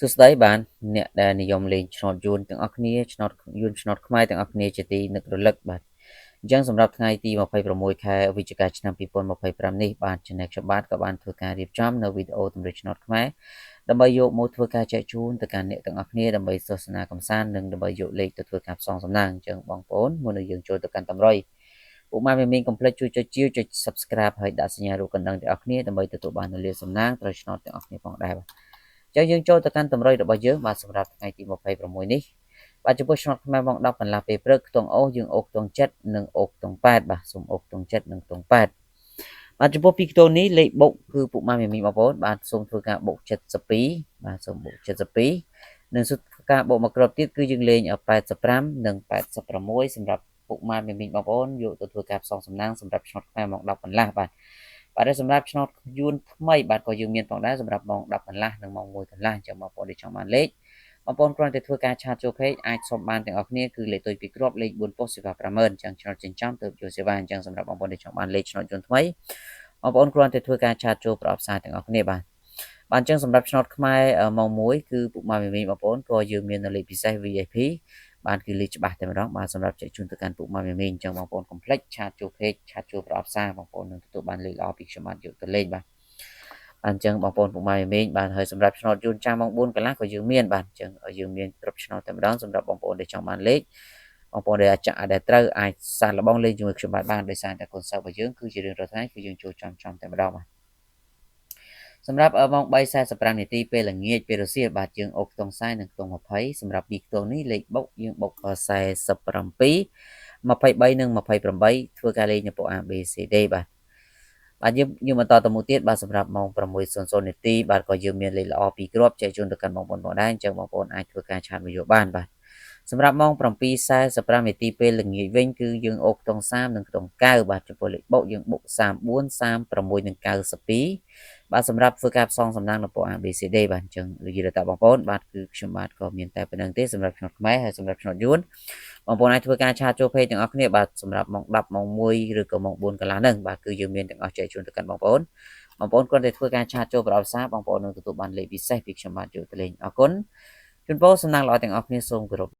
សួស្តីបាទអ្នកដែលនិយមលេងឆ្នោតយួនទាំងអស់គ្នាឆ្នោតយួនឆ្នោតខ្មែរទាំងអស់គ្នាជាទីនឹករលឹកបាទអញ្ចឹងសម្រាប់ថ្ងៃទី26ខែវិច្ឆិកាឆ្នាំ2025នេះបាទ Channel ខ្ញុំបាទក៏បានធ្វើការរៀបចំនៅវីដេអូតម្រូវឆ្នោតខ្មែរដើម្បីយកមកធ្វើការចែកជូនទៅកាន់អ្នកទាំងអស់គ្នាដើម្បីទស្សនាកម្សាន្តនិងដើម្បីយកលេខទៅធ្វើការផ្សងសំណាងអញ្ចឹងបងប្អូនមុននឹងយើងចូលទៅកាន់តម្រុយពុកម៉ែមីងកុំភ្លេចជួយចុចជាវចុច Subscribe ហើយដាក់សញ្ញារូបកណ្ដឹងទាំងអស់គ្នាដើម្បីទទួលបាននូវលាភសំណាងត្រូវឆ្នោតទាំងអស់គ្នាផងដែរបាទចឹងយើងចូលទៅកាន់តម្រុយរបស់យើងបាទសម្រាប់ថ្ងៃទី26នេះបាទចំពោះឆ្នោតខ្មែរម៉ោង10កន្លះពេលព្រឹកខ្ទង់អូសយើងអូសខ្ទង់7និងអូសខ្ទង់8បាទសូមអូសខ្ទង់7និងខ្ទង់8បាទចំពោះពីរខ្ទង់នេះលេខបុកគឺពុកម៉ែមីងបងប្អូនបាទសូមធ្វើការបូក72បាទសូមបូក72និងសូមធ្វើការបូកមកគ្រាប់ទៀតគឺយើងលេង85និង86សម្រាប់ពុកម៉ែមីងបងប្អូនយកទៅធ្វើការផ្សងសំណាងសម្រាប់ឆ្នោតខ្មែរម៉ោង10កន្លះបាទបាទសម្រាប់ឆ្នោតយួនថ្មីបាទក៏យើងមានផងដែរសម្រាប់ម៉ោង10កន្លះនិងម៉ោង1កន្លះអញ្ចឹងបងប្អូនដែលចង់បានលេខបងប្អូនគ្រាន់តែធ្វើការ chat ចូល page អាចសុំបានទាំងអស់គ្នាគឺលេខតុយពីរគ្រាប់លេខ4ប៉ុស្តិ៍សេវា50000អញ្ចឹងឆ្នោតចិញ្ចឹមទៅយកសេវាអញ្ចឹងសម្រាប់បងប្អូនដែលចង់បានលេខឆ្នោតយួនថ្មីបងប្អូនគ្រាន់តែធ្វើការ chat ចូលប្រអប់សារទាំងអស់គ្នាបាទបាទអញ្ចឹងសម្រាប់ឆ្នោតខ្មែរម៉ោង1គឺពុកម៉ែមីបងប្អូនក៏យើងមាននៅលេខពិសេស VIP បានគឺលេខច្បាស់តែម្ដងបាទសម្រាប់ចែកជូនទៅកាន់ពុកម៉ែមីអញ្ចឹងបងប្អូនកុំភ្លេច chat ចូល page chat ចូលប្រអប់សារបងប្អូននឹងទទួលបានលេខល្អពីខ្ញុំបាទយកទៅលេងបាទអញ្ចឹងបងប្អូនពុកម៉ែមីបាទហើយសម្រាប់ឆ្នោតយូនចាំម៉ោង4កន្លះក៏យើងមានបាទអញ្ចឹងយើងមានគ្រប់ឆ្នោតតែម្ដងសម្រាប់បងប្អូនដែលចង់បានលេខបងប្អូនដែលអាចដែលត្រូវអាចសាកល្បងលេងជាមួយខ្ញុំបាទបានដោយសារតែកូនសិស្សរបស់យើងគឺជារឿងរាល់ថ្ងៃគឺយើងចូលចំចំតែម្ដងបាទសម្រាប់ម៉ោង3:45នាទីពេលល្ងាចពេលរសៀលបាទយើងអូសខ្ទង់40និងខ្ទង់20សម្រាប់ពីខ្ទង់នេះលេខបុកយើងបុក47 23និង28ធ្វើការលេងនៅពួក A B C D បាទបាទយើងយើងបន្តទៅមុខទៀតបាទសម្រាប់ម៉ោង6:00នាទីបាទក៏យើងមានលេខល្អពីរគ្រាប់ចែកជូនទៅកាន់បងប្អូនផងដែរអញ្ចឹងបងប្អូនអាចធ្វើការ chat មកយកបានបាទសម្រាប់ម៉ោង7:45នាទីពេលល្ងាចវិញគឺយើងអូសខ្ទង់30និងខ្ទង់9បាទចំពោះលេខបុកយើងបុក34 36និង92បាទសម្រាប់ធ្វើការផ្សងសំណាងនៅពួក A B C D បាទអញ្ចឹងនិយាយទៅបងប្អូនបាទគឺខ្ញុំបាទក៏មានតែប៉ុណ្្នឹងទេសម្រាប់ឆ្នោតខ្មែរហើយសម្រាប់ឆ្នោតយួនបងប្អូនអាចធ្វើការ chat ចូល page ទាំងអស់គ្នាបាទសម្រាប់ម៉ោង10ម៉ោង1ឬក៏ម៉ោង4កន្លះហ្នឹងបាទគឺយើងមានទាំងអស់ចែកជូនទៅកាន់បងប្អូនបងប្អូនគ្រាន់តែធ្វើការ chat ចូលប្រអប់សារបងប្អូននឹងទទួលបានលេខពិសេសពីខ្ញុំបាទយកទៅលេងអរគុណជូនពរសំណាងល្អទាំងអស់គ្នាសូមគោរព។